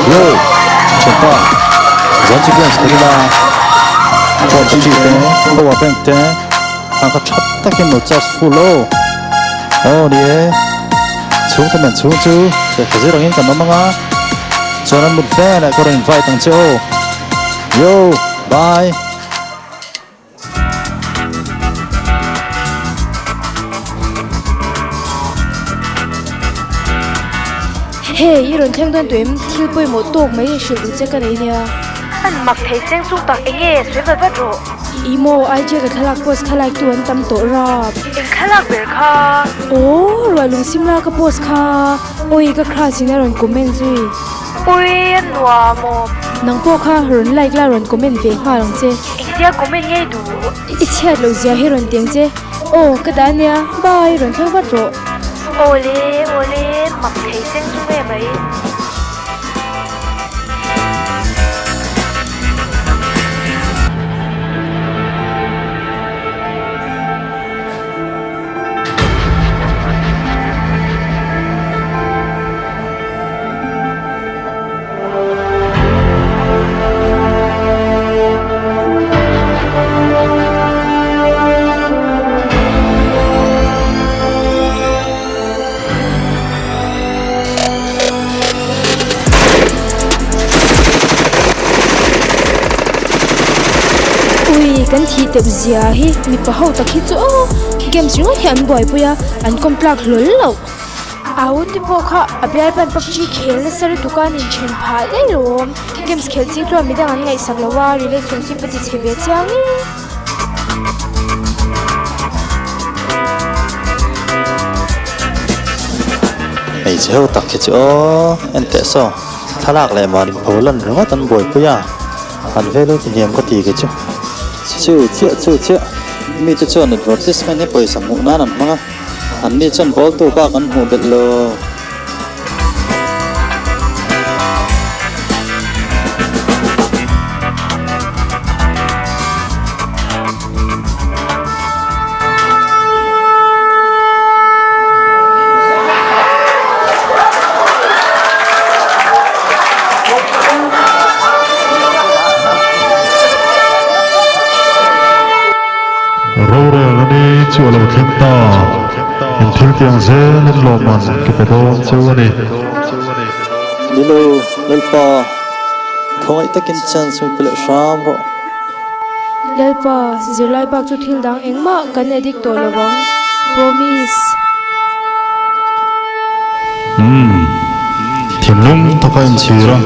Yo, thianpa, zan chu games kha ila phone battery te, power bank te ang kha tha takin lo charge full aw. Aw ni e, chhungte nen chhung chu lehkha zir angin kan awm ang a, chuan an mut veleh ka rawn invite ang che aw. Yo, bye. Hey, i rawn thleng dawn tawh em? Thil pawimawh tawk mai i hrilh duh che ka nei nia. An mak thei cheng chu tak eng nge sawi vat vat rawh. Ih maw, IG ka thlalak post kha like tu an tam tawh rap. Eng thlalak ber kha? Aw, ruah lung sim la ka post kha. Awi, ka crush in a rawn comment zui. Ui, a nuam aw. Nang pawh kha rawn like la rawn comment ve nghal ang che. Engtia comment ngei duh? I chhiat loh zia hi rawn tiang che. Aw, ka dah ania. Bye, rawn thleng vat rawh. Awle, awle, mak thei cheng chu nge mai. Ui kan thih teuh zia hi mipa ho tak hi chu aw games ringawt hi an buaipui a an kawm tlak hlawl loh. Au te pawh kha a bialpan pubg khel nasa lutuk a an inthen phah daih lo awm. Games khelh ching chuan midang an ngaihsak lo a, relationship a ti chhe ve chiang e. Hmeichhe ho tak hi chu aw en teh saw thlalak leh mahni pho lan ringawt an buaipui a, an vel hi hniam ka ti kei chu. Chu chiah chu chiah mite chuan advertisement hi pawisa hmuh nan an hmang a. An ni chuan ball tu bak an hmuh belh lo. Rorel a ni chu a lo thleng ta. In thil tiang zel in lawmman ka pe dawn cheu a ni. Nilo, Lalpa, khawngaih takin chance min pe leh hram rawh. Lalpa, zirlai bak chu thil dang engmah kan addict tawh lo vang. Promise. Umm, thinlung taka inchhir a,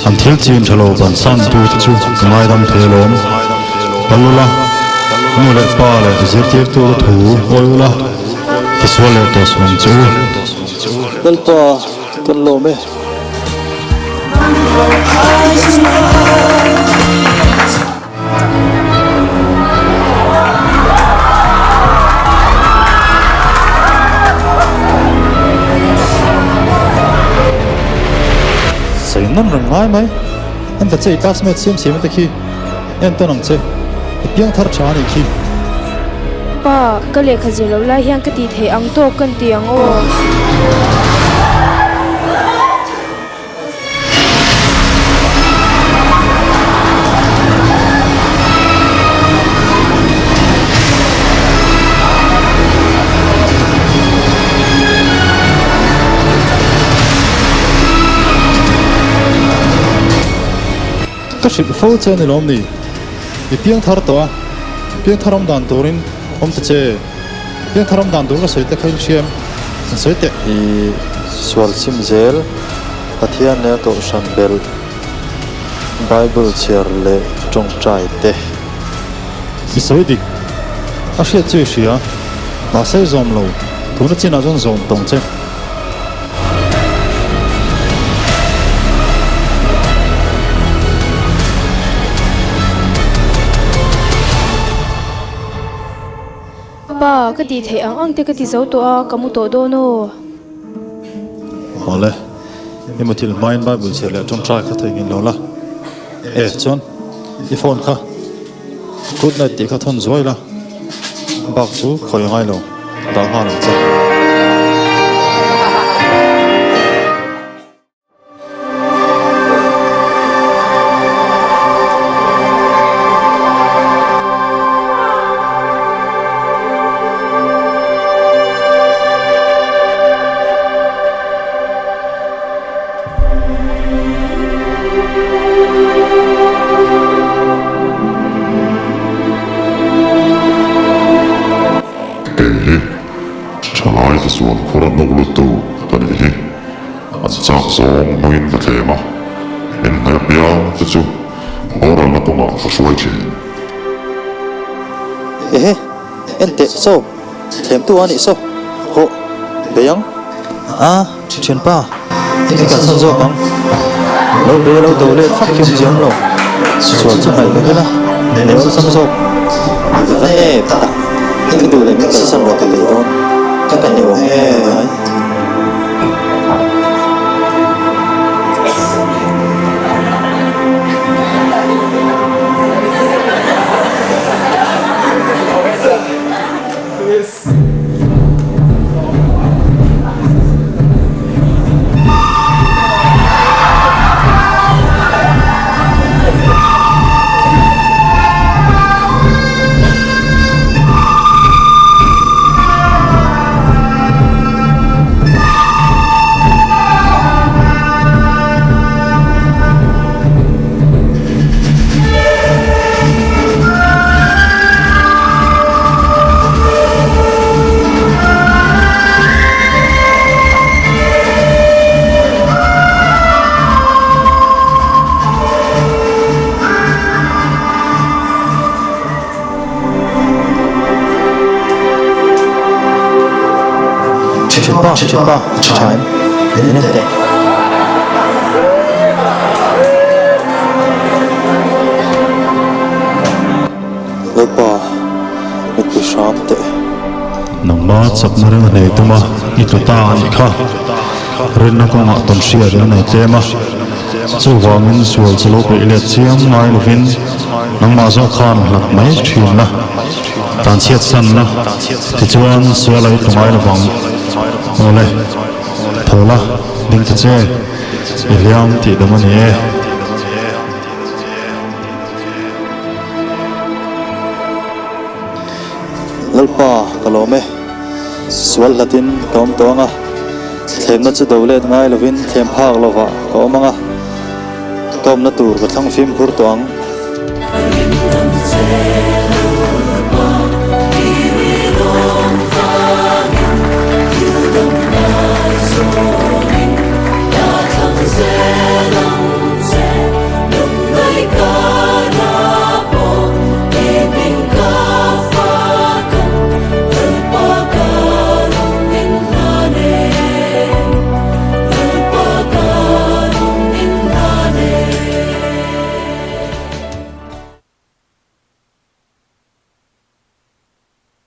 an thil chin tha lo bansan tute chu ka ngaidam thei alawm. Kal ula, nu leh pa leh zirtirtute thu awi ula, tisual leh tawh suh ang che u. Lalpa, kan lawm e. Sawi nawn reng ngai mai. En ta che i classmate siam siam te khi en tawn ang che. I piang thar tha anih khi. Pa, ka lehkha zir loh lai hian ka tih theih ang tawk kan ti ang aw. Ka hrilh fo che a ni lawm ni? I piang thar tawh a, piang thar awm dan turin awm ta che. Piang thar awm dan tur ka sawi te kha in hria em? An sawi teh. I sual sim zel, Pathian leh a Kohhran belh, Bible chhiar leh tawngtai te. I sawi dik. A hriat chu i hria. Mahse i zawm lo. Tuna chinah chuan zawm tawng che. Pa, ka tih theih ang ang te ka ti zo tawh a, ka mu tawh dawn aw. Awle, i muthilh hmain Bible chhiar leh tawngtai kha theihnghilh lo la. E, chuan i phone kha good night tih kha thawn zuai la, bak chu khawi a ngai lo, dah nghal ang che. Thalaite sual khur a hnuk luttu ka nih hi. An chak zawng hmangin ka thlem a, min hnaih apiang te chu boralna kawngah ka hruai thin. Ehe, en teh saw, thlemtu a nih saw, hawh, bei ang. A, thianpa, i kalsan zawk ang. Lo bei lo do let fak hian chiam lo, sual chu hnaih lo ila, nei awlsam zawk. Va nep tak, i duh leh min kalsan rawh ka bei dawn, ka ka hne awm em mai. Thianpa, thianpa, tha tha em? Min en teh. Lalpa, min ti hram teh. Nangma chakna ring a nei tum a, i tlu ta a nih kha. Rinna kawngah tawn hriat in a nei tlem a. Chuvangin sual chu lo peih let chiam ngai lovin nangmah zawk khan hlat mai thin la, tlanchhiat san la, tichuan sual a i tlu ngai lovang. Awle, tho la, ding ta che, i hliam tih dam a ni e. Lalpa, ka lawm e. Sual hlatin ka awm tawh ang a, thlemna chu do let ngai lovin thlem phak lovah ka awm ang a, ka awmna tur ka thlang fimkhur tawh ang.